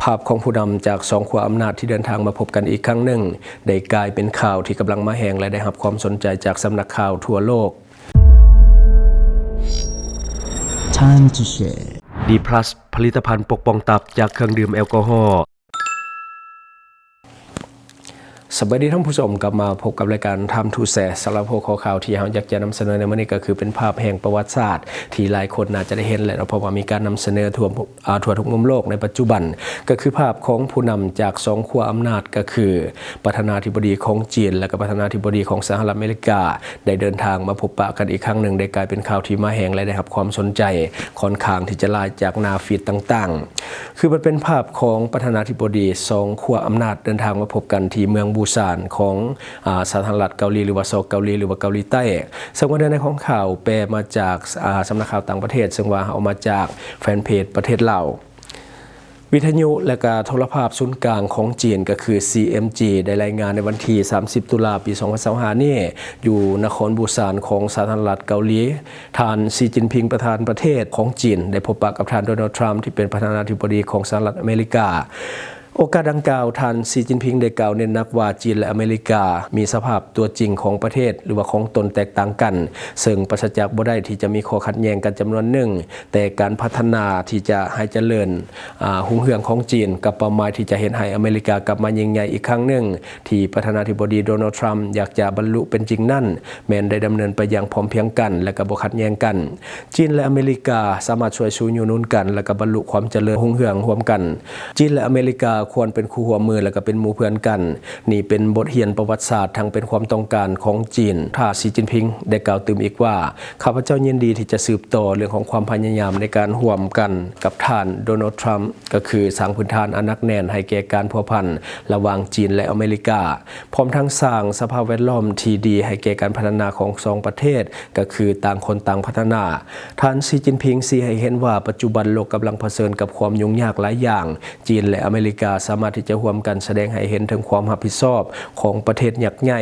ພາບຂອງຜູ້ນຳຈາກສອງຂົ້ວອຳນາດທີ່ເດີນທາງມາພົບກັນອີກຄັ້ງໜຶ່ງ ໄດ້ກາຍເປັນຂ່າວທີ່ກຳລັງມາແຮງ ແລະ ໄດ້ຮັບຄວາມສົນໃຈຈາກສຳນັກຂ່າວທົ່ວໂລກ. Time to share. ດີພລັສ ຜະລິດຕະພັນປົກປ້ອງຕັບຈາກເຄື່ອງດື່ມແອລກໍຮໍ. ສະບາຍດີທ່ານຜູ້ຊົມ, ກັບມາພົບກັບລາຍການ Time to Share. ສຳລັບຫົວຂໍ້ຂ່າວທີ່ເຮົາຢາກຈະນຳສະເໜີໃນມື້ນີ້ ກໍຄືເປັນພາບແຫ່ງປະຫວັດສາດທີ່ຫຼາຍຄົນໜ້າຈະໄດ້ເຫັນແລ້ວເນາະ, ເພາະວ່າມີການນຳສະເໜີທົ່ວ ອ່າ ທົ່ວທຸກມຸມໂລກໃນປັດຈຸບັນ, ກໍຄືພາບຂອງຜູ້ນຳຈາກສອງຂົ້ວອຳນາດ ກໍຄືປະທານາທິບໍດີຂອງຈີນ ແລະ ກໍປະທານາທິບໍດີຂອງສະຫະລັດອາເມລິກາ ໄດ້ເດີນທາງມາພົບປະກັນອີກຄັ້ງໜຶ່ງ, ໄດ້ກາຍເປັນຂ່າວທີ່ມາແຮງ ແລະ ໄດ້ຮັບຄວາມສົນໃຈຂ້ອນຂ້າງທີ່ຈະຫຼາຍຈາກໜ້າຟີດຕ່າງໆ. ຄືມັນເປັນພາບຂອງປະທານາທິບໍດີສອງຂົ້ວອຳນາດເດີນທາງມາພົບກັນທີ່ເມືອງບູຊານຂອງ ອາ ສາທາລະນະລັດເກົາຫຼີ ຫຼືວ່າ ສ ເກົາຫຼີ ຫຼືວ່າເກົາຫຼີໃຕ້. ເຊິ່ງວ່າເນື້ອໃນຂອງຂ່າວແປມາຈາກ ອາ ສຳນັກຂ່າວຕ່າງປະເທດ, ເຊິ່ງວ່າເຮົາເອົາມາຈາກແຟນເພຈປະເທດລາວ. ວິທະຍຸ ແລະ ກະໂທລະພາບສູນກາງຂອງຈີນ ກໍຄື ຊີ ເອັມ ຈີ ໄດ້ລາຍງານໃນວັນທີ ສາມສິບ ຕຸລາ ປີ ສອງພັນຊາວຫ້າ ນີ້ ຢູ່ນະຄອນບູຊານຂອງສາທາລະນະລັດເກົາຫຼີ, ທ່ານ ຊີ ຈິນຜິງ ປະທານປະເທດຂອງຈີນ ໄດ້ພົບປະກັບທ່ານ ໂດນັລ ທຣຳ ທີ່ເປັນປະທານາທິບໍດີຂອງສະຫະລັດອາເມລິກາ. ໂອກາດດັ່ງກ່າວ, ທ່ານ ຊີ ຈິນຜິງ ໄດ້ກ່າວເນັ້ນໜັກວ່າ ຈີນ ແລະ ອາເມລິກາມີສະພາບຕົວຈິງຂອງປະເທດ ຫຼືວ່າຂອງຕົນແຕກຕ່າງກັນ, ເຊິ່ງປາສະຈາກບໍ່ໄດ້ທີ່ຈະມີຂໍ້ຂັດແຍ່ງກັນຈຳນວນໜຶ່ງ, ແຕ່ການພັດທະນາທີ່ຈະໃຫ້ຈະເລີນ ອາ ຮຸ່ງເຮືອງຂອງຈີນ ກັບເປົ້າໝາຍທີ່ຈະເຮັດໃຫ້ອາເມລິກາກັບມາຍິ່ງໃຫຍ່ອີກຄັ້ງໜຶ່ງ ທີ່ປະທານາທິບໍດີ ໂດນັລ ທຣຳ ຢາກຈະບັນລຸເປັນຈິງນັ້ນ ແມ່ນໄດ້ດຳເນີນໄປຢ່າງພ້ອມພຽງກັນ ແລະ ກໍບໍ່ຂັດແຍ່ງກັນ. ຈີນ ແລະ ອາເມລິກາສາມາດຊ່ວຍຊູຍູ້ໜູນກັນ ແລະ ກໍບັນລຸຄວາມຈະເລີນຮຸ່ງເຮືອງຮ່ວມກັນ. ຈີນ ແລະ ອາເມລິກາຄວນເປັນຄູ່ຮ່ວມມື ແລະ ກໍເປັນໝູ່ເພື່ອນກັນ. ນີ້ເປັນບົດຮຽນປະຫວັດສາດທັງເປັນຄວາມຕ້ອງການຂອງຈີນ. ທ່ານ ຊີ ຈິນຜິງ ໄດ້ກ່າວຕື່ມອີກວ່າ, ຂ້າພະເຈົ້າຍິນດີທີ່ຈະສືບຕໍ່ເລື່ອງຂອງຄວາມພະຍາຍາມໃນການຮ່ວມກັນກັບທ່ານ ໂດນັລ ທຣຳ ກໍຄືສ້າງພື້ນຖານອັນໜັກແໜ້ນໃຫ້ແກ່ການພົວພັນລະຫວ່າງຈີນ ແລະ ອາເມລິກາ, ພ້ອມທັງສ້າງສະພາບແວດລ້ອມທີ່ດີໃຫ້ແກ່ການພັດທະນາຂອງສອງປະເທດ, ກໍຄືຕ່າງຄົນຕ່າງພັດທະນາ. ທ່ານ ຊີ ຈິນຜິງ ຊີ້ໃຫ້ເຫັນວ່າ ປັດຈຸບັນໂລກກຳລັງຜະເຊີນກັບຄວາມຫຍຸ້ງຍາກຫຼາຍຢ່າງ, ຈີນ ແລະ ອາເມລິກາສາມາດທີ່ຈະຮ່ວມກັນສະແດງໃຫ້ເຫັນເຖິງຄວາມຮັບຜິດຊອບຂອງປະເທດຍັກໃຫຍ່,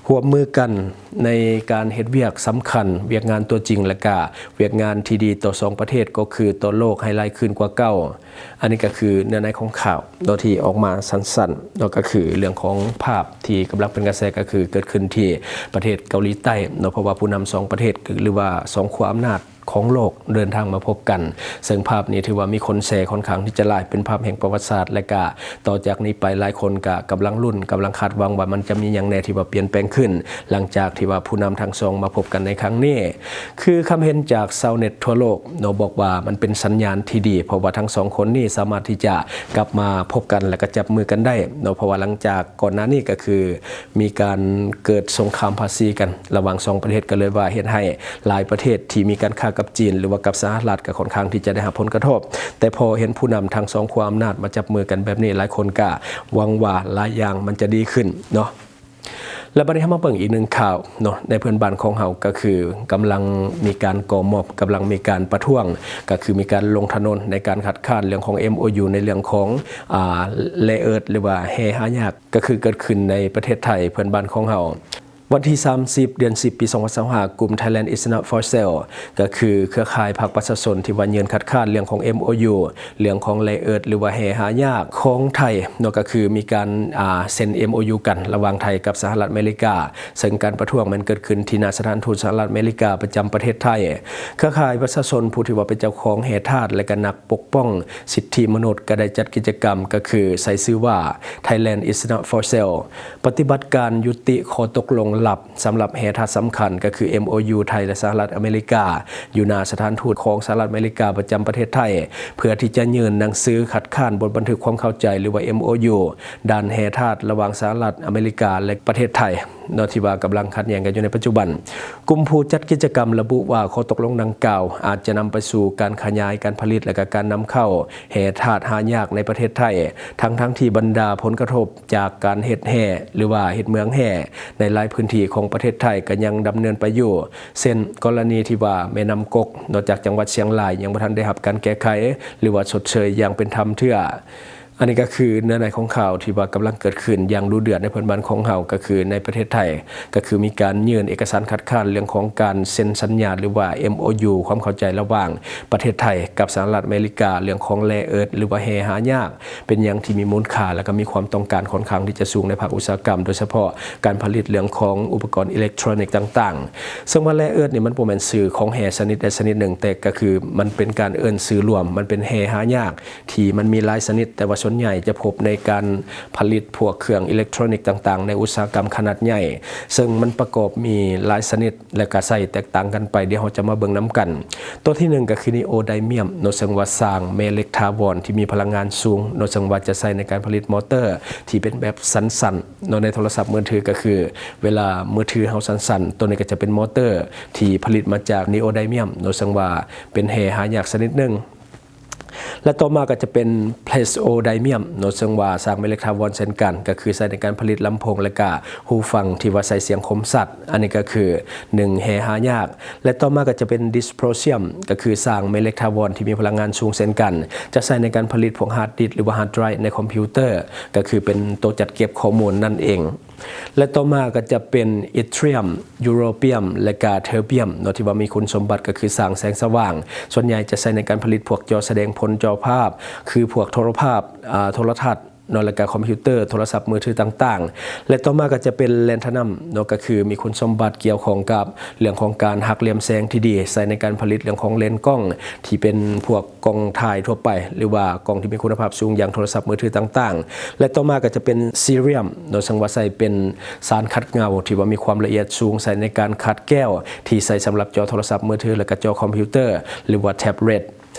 ຮ່ວມມືກັນໃນການເຮັດວຽກສຳຄັນ, ວຽກງານຕົວຈິງ ແລະ ກະວຽກງານທີ່ດີຕໍ່ສອງປະເທດ, ກໍຄືຕໍ່ໂລກໃຫ້ຫຼາຍຂຶ້ນກວ່າເກົ່າ. ອັນນີ້ກໍຄືເນື້ອໃນຂອງຂ່າວເນາະ ທີ່ອອກມາສັ້ນໆເນາະ, ກໍຄືເລື່ອງຂອງພາບທີ່ກຳລັງເປັນກະແສ ກໍຄືເກີດຂຶ້ນທີ່ປະເທດເກົາຫຼີໃຕ້ເນາະ, ເພາະວ່າຜູ້ນຳສອງປະເທດ ຫຼືວ່າສອງຂົ້ວອຳນາດຂອງໂລກເດີນທາງມາພົບກັນ, ເຊິ່ງພາບນີ້ຖືວ່າມີຄົນແຊຂ້ອນຂ້າງທີ່ຈະຫຼາຍ, ເປັນພາບແຫ່ງປະຫວັດສາດ ແລະ ກະຕໍ່ຈາກນີ້ໄປຫຼາຍຄົນກະກຳລັງລຸ້ນ, ກຳລັງຄາດຫວັງວ່າມັນຈະມີຫຍັງແດ່ທີ່ວ່າປ່ຽນແປງຂຶ້ນ ຫຼັງຈາກທີ່ວ່າຜູ້ນຳທັງສອງມາພົບກັນໃນຄັ້ງນີ້. ຄືຄຳເຫັນຈາກຊາວເນັດທົ່ວໂລກເນາະ ບອກວ່າມັນເປັນສັນຍານທີ່ດີ ເພາະວ່າທັງສອງຄົນນີ້ສາມາດທີ່ຈະກັບມາພົບກັນ ແລະ ກະຈັບມືກັນໄດ້ເນາະ, ເພາະວ່າຫຼັງຈາກກ່ອນໜ້ານີ້ກໍຄືມີການເກີດສົງຄາມພາສີກັນລະຫວ່າງສອງປະເທດ, ກໍເລີຍວ່າເຮັດໃຫ້ຫຼາຍປະເທດທີ່ມີການຄ້າກັບຈີນ ຫຼືວ່າກັບສະຫະລັດ ກໍຄ່ອນຂ້າງທີ່ຈະໄດ້ຮັບຜົນກະທົບ. ແຕ່ພໍເຫັນຜູ້ນຳທັງສອງຂົ້ວອຳນາດມາຈັບມືກັນແບບນີ້, ຫຼາຍຄົນກະຫວັງວ່າຫຼາຍຢ່າງມັນຈະດີຂຶ້ນເນາະ. ແລະ ບັດນີ້ເຮົາມາເບິ່ງອີກໜຶ່ງຂ່າວເນາະ, ໃນເພື່ອນບ້ານຂອງເຮົາກໍຄືກຳລັງມີການກໍ່ມັອບ, ກຳລັງມີການປະທ້ວງ, ກໍຄືມີການລົງຖະໜົນໃນການຄັດຄ້ານເລື່ອງຂອງ ເອັມ ໂອ ຢູ ໃນເລື່ອງຂອງ ອາ ແຣເອີດ ຫຼືວ່າແຮ່ຫາຍາກ, ກໍຄືເກີດຂຶ້ນໃນປະເທດໄທເພື່ອນບ້ານຂອງເຮົາ. ວັນທີ ສາມສິບ ເດືອນ ສິບ ປີ ສອງພັນຊາວຫ້າ ກຸ່ມ Thailand is not for sale ກໍຄືເຄືອຂ່າຍພາກປະຊາຊົນທີ່ວ່າຍື່ນຄັດຄ້ານເລື່ອງຂອງ ເອັມ ໂອ ຢູ ເລື່ອງຂອງແຣເອີດ ຫຼືວ່າແຮ່ຫາຍາກຂອງໄທເນາະ, ກໍຄືມີການ ອາ ເຊັນ ເອັມ ໂອ ຢູ ກັນລະຫວ່າງໄທກັບສະຫະລັດອາເມລິກາ, ເຊິ່ງການປະທ້ວງແມ່ນເກີດຂຶ້ນທີ່ໜ້າສະຖານທູດສະຫະລັດອາເມລິກາປະຈຳປະເທດໄທ. ເຄືອຂ່າຍປະຊາຊົນຜູ້ທີ່ວ່າເປັນເຈົ້າຂອງແຮ່ທາດ ແລະ ກໍນັກປົກປ້ອງສິດທິມະນຸດ ກໍໄດ້ຈັດກິດຈະກຳ ກໍຄືໃສ່ຊື່ວ່າ Thailand is not for sale ປະຕິບັດການຍຸຕິຂໍ້ຕົກລົງລັບ ສຳລັບແຮ່ທາດສຳຄັນ ກໍຄື ເອັມ ໂອ ຢູ ໄທ ແລະ ສະຫະລັດອາເມລິກາ ຢູ່ໜ້າສະຖານທູດຂອງສະຫະລັດອາເມລິກາປະຈຳປະເທດໄທ ເພື່ອທີ່ຈະຍື່ນໜັງສືຄັດຄ້ານບົດບັນທຶກຄວາມເຂົ້າໃຈ ຫຼືວ່າ ເອັມ ໂອ ຢູ ດ້ານແຮ່ທາດລະຫວ່າງສະຫະລັດອາເມລິກາ ແລະ ປະເທດໄທເນາະ ທີ່ວ່າກຳລັງຂັດແຍ່ງກັນຢູ່ໃນປັດຈຸບັນ. ກຸ່ມຜູ້ຈັດກິດຈະກຳລະບຸວ່າ ຂໍ້ຕົກລົງດັ່ງກ່າວອາດຈະນຳໄປສູ່ການຂະຫຍາຍການຜະລິດ ແລະ ກະການນຳເຂົ້າແຮ່ທາດຫາຍາກໃນປະເທດໄທ, ທັງໆທີ່ບັນດາຜົນກະທົບ ຈາກການເຮັດແຮ່ ຫຼືວ່າເຮັດເໝືອງແຮ່ໃນຫຼາຍພື້ນທີ່ຂອງປະເທດໄທກໍຍັງດຳເນີນໄປຢູ່, ເຊັ່ນ ກໍລະນີທີ່ວ່າແມ່ນ້ຳກົກເນາະ ຈາກຈັງຫວັດຊຽງລາຍ ຍັງບໍ່ທັນໄດ້ຮັບການແກ້ໄຂ ຫຼືວ່າຊົດເຊີຍຢ່າງເປັນທຳເທື່ອ. ອັນນີ້ກໍຄືເນື້ອໃນຂອງຂ່າວທີ່ວ່າກຳລັງເກີດຂຶ້ນຢ່າງດຸເດືອດໃນເພື່ອນບ້ານຂອງເຮົາ ກໍຄືໃນປະເທດໄທ ກໍຄືມີການຍື່ນເອກະສານຄັດຄ້ານເລື່ອງຂອງການເຊັນສັນຍາ ຫຼືວ່າ ເອັມໂອຢູ ຄວາມເຂົ້າໃຈລະຫວ່າງປະເທດໄທກັບສະຫະລັດອາເມລິກາ ເລື່ອງຂອງແຣເອີດ ຫຼືວ່າແຮ່ຫາຍາກ ເປັນຫຍັງທີ່ມີມູນຄ່າ ແລະກໍມີຄວາມຕ້ອງການຂ້ອນຂ້າງທີ່ຈະສູງໃນພາກອຸດສາຫະກຳ ໂດຍສະເພາະການຜະລິດເລື່ອງຂອງອຸປະກອນອີເລັກໂທຣນິກຕ່າງໆ. ເຊິ່ງວ່າແຣເອີດນີ້ມັນບໍ່ແມ່ນຊື່ຂອງແຮ່ຊະນິດໃດຊະນິດໜຶ່ງ, ແຕ່ກໍຄືມັນເປັນການເອີ້ນຊື່ລວມ, ມັນເປັນແຮ່ຫາຍາກ ທີ່ມັນມີຫຼາຍຊະນິດ, ແຕ່ວ່າສ່ວນໃຫຍ່ຈະພົບໃນການຜະລິດພວກເຄື່ອງອີເລັກໂທຣນິກຕ່າງໆ ໃນອຸດສາຫະກຳຂະໜາດໃຫຍ່, ເຊິ່ງມັນປະກອບມີຫຼາຍຊະນິດ ແລະກະໃຊ້ແຕກຕ່າງກັນໄປ, ດຽວເຮົາຈະມາເບິ່ງນຳກັນ. ຕົວທີໜຶ່ງກໍຄືນີໂອໄດມຽມເນາະ, ເຊິ່ງວ່າສ້າງແມ່ເຫຼັກຖາວອນທີ່ມີພະລັງງານສູງເນາະ, ເຊິ່ງວ່າຈະໃຊ້ໃນການຜະລິດມໍເຕີທີ່ເປັນແບບສັ້ນໆເນາະ ໃນໂທລະສັບມືຖື, ກໍຄືເວລາມືຖືເຮົາສັ່ນໆ, ຕົວນີ້ກໍຈະເປັນມໍເຕີທີ່ຜະລິດມາຈາກນີໂອໄດມຽມເນາະ, ເຊິ່ງວ່າເປັນແຮ່ຫາຍາກຊະນິດໜຶ່ງ. ແລະຕໍ່ມາກໍຈະເປັນເພລສໂອໄດມຽມເນາະ, ເຊິ່ງວ່າສ້າງແມ່ເຫຼັກຖາວອນເຊັ່ນກັນ, ກໍຄືໃຊ້ໃນການຜະລິດລຳໂພງ ແລະກະຫູຟັງທີ່ວ່າໃຊ້ສຽງຄົມຊັດ, ອັນນີ້ກໍຄືໜຶ່ງແຮ່ຫາຍາກ. ແລະຕໍ່ມາກໍຈະເປັນດິສໂພຣຊຽມ, ກໍຄືສ້າງແມ່ເຫຼັກຖາວອນທີ່ມີພະລັງງານສູງເຊັ່ນກັນ, ຈະໃຊ້ໃນການຜະລິດພວກຮາດດິສ ຫຼືວ່າຮາດໄດຣຟ໌ໃນຄອມພິວເຕີ, ກໍຄືເປັນໂຕຈັດເກັບຂໍ້ມູນນັ້ນເອງ. ແລະຕໍ່ມາກໍຈະເປັນອີຕຣຽມ, ຢູໂຣປຽມ ແລະກະເທີບຽມເນາະ, ທີ່ວ່າມີຄຸນສົມບັດກໍຄືສ້າງແສງສະຫວ່າງ, ສ່ວນໃຫຍ່ຈະໃຊ້ໃນການຜະລິດພວກຈໍສະແດງຜົນຈໍພາບ ຄືພວກໂທລະພາບ, ອາ, ໂທລະທັດເນາະ, ແລະກະຄອມພິວເຕີ, ໂທລະສັບມືຖືຕ່າງໆ. ແລະຕໍ່ມາກໍຈະເປັນແລນທານຳເນາະ, ກໍຄືມີຄຸນສົມບັດກ່ຽວຂ້ອງກັບເລື່ອງຂອງການຫັກຫຼ່ຽມແສງທີ່ດີ, ໃຊ້ໃນການຜະລິດເລື່ອງຂອງເລນກ້ອງທີ່ເປັນພວກ ກ້ອງຖ່າຍທົ່ວໄປ ຫຼືວ່າກ້ອງທີ່ມີຄຸນນະພາບສູງຢ່າງໂທລະສັບມືຖືຕ່າງໆ ແລະຕໍ່ມາກໍຈະເປັນຊີຣຽມເນາະ, ເຊິ່ງວ່າໃຊ້ເປັນສານຂັດເງົາທີ່ວ່າມີຄວາມລະອຽດສູງ ໃຊ້ໃນການຂັດແກ້ວທີ່ໃຊ້ສຳລັບຈໍໂທລະສັບມືຖື ແລະກະຈໍຄອມພິວເຕີ ຫຼືວ່າແທັບເລັດ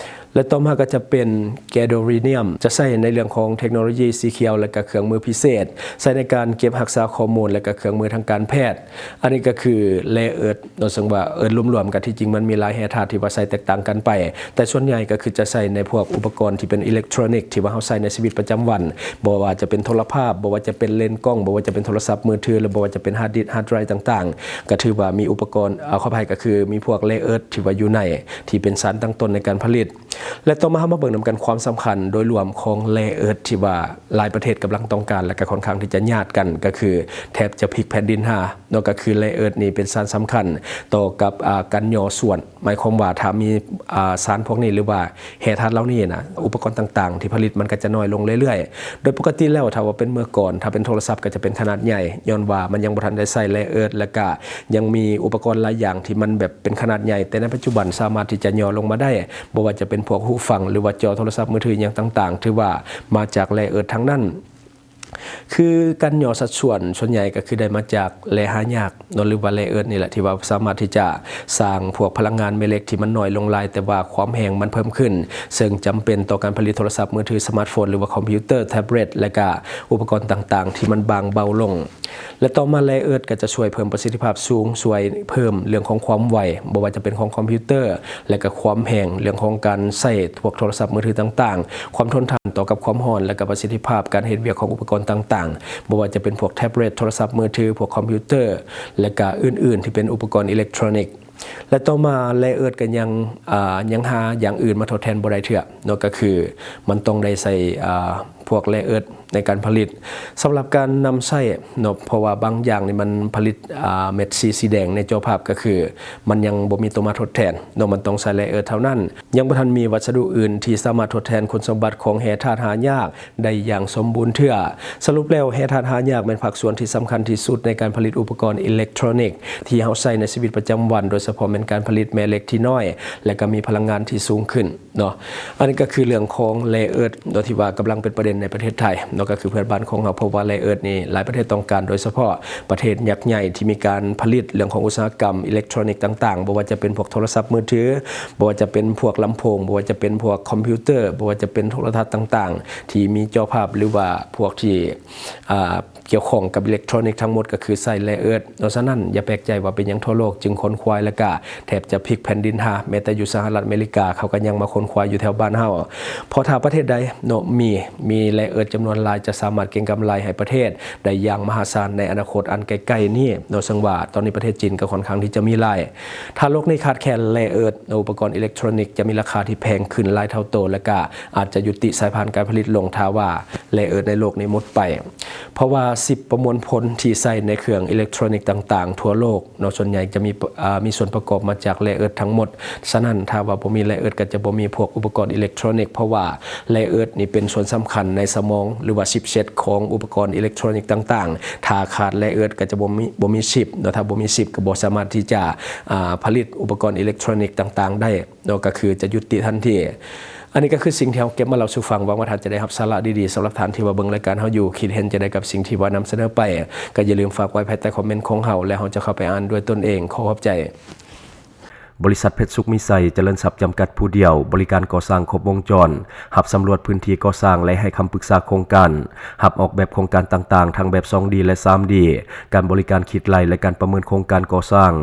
ແລະຕໍ່ມາກໍຈະເປັນແກໂດຣີນຽມ ຈະໃຊ້ໃນເລື່ອງຂອງເທັກໂນໂລຢີສີຂຽວ ແລະກະເຄື່ອງມືພິເສດ ໃຊ້ໃນການເກັບຮັກສາຂໍ້ມູນ ແລະກະເຄື່ອງມືທາງການແພດ. ອັນນີ້ກໍຄືແຣເອີດເນາະ, ເຊິ່ງວ່າເອີ້ນລວມໆກັນ ທີ່ຈິງມັນມີຫຼາຍແຮ່ທາດທີ່ວ່າໃຊ້ແຕກຕ່າງກັນໄປ, ແຕ່ສ່ວນໃຫຍ່ກໍຄືຈະໃຊ້ໃນພວກອຸປະກອນທີ່ເປັນອີເລັກໂທຣນິກ ທີ່ວ່າເຮົາໃຊ້ໃນຊີວິດປະຈຳວັນ, ບໍ່ວ່າຈະເປັນໂທລະພາບ, ບໍ່ວ່າຈະເປັນເລນກ້ອງ, ບໍ່ວ່າຈະເປັນໂທລະສັບມືຖື ຫຼືບໍ່ວ່າຈະເປັນຮາດດິສ, ຮາດໄດຣຟ໌ຕ່າງໆ, ກໍຖືວ່າມີອຸປະກອນ, ອາ, ຂໍອະໄພ, ກໍຄືມີພວກແຣເອີດທີ່ວ່າຢູ່ໃນ ທີ່ເປັນສານຕັ້ງຕົ້ນໃນການຜະລິດ. ແລະຕໍ່ມາເຮົາມາເບິ່ງນຳກັນຄວາມສຳຄັນໂດຍລວມຂອງແຣເອີດ ທີ່ວ່າຫຼາຍປະເທດກຳລັງຕ້ອງການ ແລະກະຂ້ອນຂ້າງທີ່ຈະຍາດກັນ ກໍຄືແທບຈະພິກແຜ່ນດິນຫາເນາະ, ກໍຄືແຣເອີດນີ້ເປັນສານສຳຄັນຕໍ່ກັບ ອາ ການຫຍໍ້ສ່ວນ, ໝາຍຄວາມວ່າຖ້າມີ ອາ ສານພວກນີ້ ຫຼືວ່າແຮ່ທາດເຫຼົ່ານີ້ນະ ອຸປະກອນຕ່າງໆທີ່ຜະລິດມັນກໍຈະນ້ອຍລົງເລື້ອຍໆ. ໂດຍປົກກະຕິແລ້ວ ຖ້າວ່າເປັນເມື່ອກ່ອນ ຖ້າເປັນໂທລະສັບກໍຈະເປັນຂະໜາດໃຫຍ່ ຍ້ອນວ່າມັນຍັງບໍ່ທັນໄດ້ໃຊ້ແຣເອີດ ແລະກະຍັງມີອຸປະກອນຫຼາຍຢ່າງທີ່ມັນແບບເປັນຂະໜາດໃຫຍ່, ແຕ່ໃນປັດຈຸບັນສາມາດທີ່ຈະຫຍໍ້ລົງມາໄດ້ ບໍ່ວ່າຈະເປັນພວກຫູຟັງ ຫຼືວ່າຈໍໂທລະສັບມືຖືຫຍັງຕ່າງໆ ຖືວ່າມາຈາກແຣເອີດທັງນັ້ນ. ຄືການຫຍໍ້ສັດສ່ວນສ່ວນໃຫຍ່ກໍຄືໄດ້ມາຈາກແຣຫາຍາກເນາະ ຫຼືວ່າແຣເອີດນີ້ແຫຼະ ທີ່ວ່າສາມາດທີ່ຈະສ້າງພວກພະລັງງານແມ່ເຫຼັກທີ່ມັນນ້ອຍລົງຫຼາຍ ແຕ່ວ່າຄວາມແຮງມັນເພີ່ມຂຶ້ນ, ເຊິ່ງຈຳເປັນຕໍ່ການຜະລິດໂທລະສັບມືຖື, ສະມາດໂຟນ ຫຼືວ່າຄອມພິວເຕີ, ແທັບເລັດ ແລະກະອຸປະກອນຕ່າງໆທີ່ມັນບາງເບົາລົງ. ແລະຕໍ່ມາແຣເອີດກໍຈະຊ່ວຍເພີ່ມປະສິດທິພາບສູງ, ຊ່ວຍເພີ່ມເລື່ອງຂອງຄວາມໄວ, ບໍ່ວ່າຈະເປັນຂອງຄອມພິວເຕີ ແລະກະຄວາມແຮງ, ເລື່ອງຂອງການໃຊ້ພວກໂທລະສັບມືຖືຕ່າງໆ, ຄວາມທົນທານຕໍ່ກັບຄວາມຮ້ອນ ແລະກະປະສິດທິພາບການເຮັດວຽກຂອງອຸປະກອນຕ່າງໆ, ບໍ່ວ່າຈະເປັນພວກແທັບເລັດ, ໂທລະສັບມືຖື, ພວກຄອມພິວເຕີ ແລະກະອື່ນໆທີ່ເປັນອຸປະກອນອີເລັກໂທຣນິກ. ແລະຕໍ່ມາແຣເອີດກໍຍັງ ອາ ຍັງຫາຢ່າງອື່ນມາທົດແທນບໍ່ໄດ້ເທື່ອເນາະ, ກໍຄືມັນຕ້ອງໄດ້ໃຊ້ ອາ ພວກແຣເອີດໃນການຜະລິດ ສຳລັບການນຳໃຊ້ເນາະ, ເພາະວ່າບາງຢ່າງນີ້ມັນຜະລິດ ອາ ເມັດສີ ສີແດງໃນຈໍພາບ ກໍຄືມັນຍັງບໍ່ມີຕົວມາທົດແທນເນາະ, ມັນຕ້ອງໃຊ້ແຣເອີດເທົ່ານັ້ນ. ຍັງບໍ່ທັນມີວັດສະດຸອື່ນທີ່ສາມາດທົດແທນຄຸນສົມບັດຂອງແຮ່ທາດຫາຍາກ ໄດ້ຢ່າງສົມບູນເທື່ອ. ສະຫຼຸບແລ້ວ ແຮ່ທາດຫາຍາກແມ່ນພາກສ່ວນທີ່ສຳຄັນທີ່ສຸດໃນການຜະລິດອຸປະກອນອີເລັກໂທຣນິກທີ່ເຮົາໃຊ້ໃນຊີວິດປະຈຳວັນ, ໂດຍສະເພາະແມ່ນການຜະລິດແມ່ເຫຼັກທີ່ນ້ອຍ ແລະກະມີພະລັງງານທີ່ສູງຂຶ້ນເນາະ. ອັນນີ້ກໍຄືເລື່ອງຂອງແຣເອີດເນາະ ທີ່ວ່າກຳລັງເປັນປະເດັນໃນປະເທດໄທເນາະ, ກໍຄືເພື່ອນບ້ານຂອງເຮົາ, ເພາະວ່າແຣເອີດນີ້ຫຼາຍປະເທດຕ້ອງການ, ໂດຍສະເພາະປະເທດຍັກໃຫຍ່ທີ່ມີການຜະລິດເລື່ອງຂອງອຸດສາຫະກຳອີເລັກໂທຣນິກຕ່າງໆ, ບໍ່ວ່າຈະເປັນພວກໂທລະສັບມືຖື, ບໍ່ວ່າຈະເປັນພວກລຳໂພງ, ບໍ່ວ່າຈະເປັນພວກຄອມພິວເຕີ, ບໍ່ວ່າຈະເປັນໂທລະທັດຕ່າງໆ ທີ່ມີຈໍພາບ ຫຼືວ່າພວກທີ່ ອາ ກ່ຽວຂ້ອງກັບອີເລັກໂທຣນິກທັງໝົດກໍຄືໃຊ້ແຣເອີດເນາະ. ສະນັ້ນ ຢ່າແປກໃຈວ່າເປັນຫຍັງທົ່ວໂລກຈຶ່ງຂົນຂວາຍ ແລະ ກາ ແທບຈະພິກແຜ່ນດິນຫາ ແມ້ແຕ່ຢູ່ສະຫະລັດອາເມລິກາ ເຂົາກໍຍັງມາຂົນຂວາຍຢູ່ແຖວບ້ານເຮົາ. ເພາະຖ້າປະເທດໃດເນາະ ມີ ມີແຣເອີດຈຳນວນຫຼາຍ ຈະສາມາດເກັງກຳໄລໃຫ້ປະເທດໄດ້ຢ່າງມະຫາສານໃນອະນາຄົດອັນໃກ້ໆນີ້ເນາະ, ເຊິ່ງວ່າຕອນນີ້ປະເທດຈີນກໍຂ້ອນຂ້າງທີ່ຈະມີຫຼາຍ. ຖ້າໂລກນີ້ຂາດແຄນແຣເອີດ ອຸປະກອນອີເລັກໂທຣນິກຈະມີລາຄາທີ່ແພງຂຶ້ນຫຼາຍເທົ່າໂຕ ແລະກະອາດຈະຍຸຕິສາຍພານການຜະລິດລົງ ຖ້າວ່າແຣເອີດໃນໂລກນີ້ໝົດໄປ. ເພາະວ່າຊິບປະມວນຜົນທີ່ໃຊ້ໃນເຄື່ອງອີເລັກໂທຣນິກຕ່າງໆທົ່ວໂລກ ເນາະ ສ່ວນໃຫຍ່ຈະມີ ອ່າ ມີສ່ວນປະກອບມາຈາກແຣເອີດທັງໝົດ. ສະນັ້ນ ຖ້າວ່າບໍ່ມີແຣເອີດ ກໍຈະບໍ່ມີພວກອຸປະກອນອີເລັກໂທຣນິກ, ເພາະວ່າແຣເອີດນີ້ເປັນສ່ວນສຳຄັນໃນສະໝອງ ຫຼືວ່າຊິບເຊັດຂອງອຸປະກອນອີເລັກໂທຣນິກຕ່າງໆ. ຖ້າຂາດແຣເອີດ ກໍຈະບໍ່ມີ ບໍ່ມີຊິບເນາະ, ຖ້າບໍ່ມີຊິບ ກໍບໍ່ສາມາດທີ່ຈະ ອ່າ ຜະລິດອຸປະກອນອີເລັກໂທຣນິກຕ່າງໆໄດ້ເນາະ, ກໍຄືຈະຍຸຕິທັນທີ. ອັນນີ້ກໍຄືສິ່ງທີ່ເຮົາເກັບມາເລົ່າສູ່ຟັງ. ຫວັງວ່າທ່ານຈະໄດ້ຮັບສາລະດີໆ. ສຳລັບທ່ານທີ່ວ່າເບິ່ງລາຍການເຮົາຢູ່ ຄິດເຫັນຈັ່ງໃດກັບສິ່ງທີ່ວ່ານຳສະເໜີໄປ ກໍຢ່າລືມຝາກໄວ້ພາຍໃຕ້ຄອມເມັນຂອງເຮົາ ແລະເຮົາຈະເຂົ້າໄປອ່ານດ້ວຍຕົນເອງ. ຂໍຂອບໃຈ. ບໍລິສັດເພັດສຸກມີໄຊ ຈະເລີນຊັບ ຈຳກັດຜູ້ດຽວ ບໍລິການກໍ່ສ້າງຄົບວົງຈອນ, ຮັບສຳຫຼວດພື້ນທີ່ກໍ່ສ້າງ ແລະໃຫ້ຄຳປຶກສາໂຄງການ, ຮັບອອກແບບໂຄງການຕ່າງໆ ທັງແບບສອງດີ ແລະສາມດີ, ການບໍລິການຄິດໄລ່ ແລະການປະເມີນໂຄງການກໍ່ສ້າງ,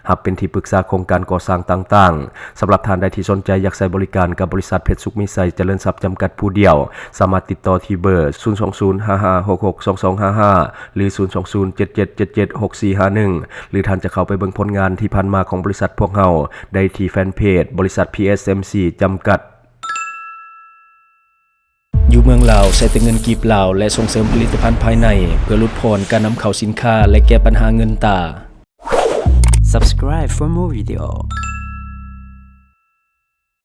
ຮັບເປັນທີ່ປຶກສາໂຄງການກໍ່ສ້າງຕ່າງໆ. ສຳລັບທ່ານໃດທີ່ສົນໃຈຢາກໃຊ້ບໍລິການກັບບໍລິສັດເພັດສຸກມີໄຊ ຈະເລີນຊັບ ຈຳກັດຜູ້ດຽວ, ສາມາດຕິດຕໍ່ທີ່ເບີ ສູນສອງສູນ ຫ້າຫ້າຫົກຫົກ ສອງສອງຫ້າຫ້າ ຫຼື ສູນສອງສູນ ເຈັດເຈັດເຈັດເຈັດ ຫົກສີ່ຫ້າໜຶ່ງ ຫຼືທ່ານຈະເຂົ້າໄປເບິ່ງຜົນງານທີ່ຜ່ານມາຂອງບໍລິສັດພວກເຮົາໄດ້ທີ່ແຟນເພຈ ບໍລິສັດ ພີເອັສເອັມຊີ ຈຳກັດ. ຢູ່ເມືອງລາວ ໃຊ້ແຕ່ເງິນກີບລາວ ແລະສົ່ງເສີມຜະລິດຕະພັນພາຍໃນ ເພື່ອຫຼຸດຜ່ອນການນຳເຂົ້າສິນຄ້າ ແລະແກ້ບັນຫາເງິນຕາ. Subscribe for more video.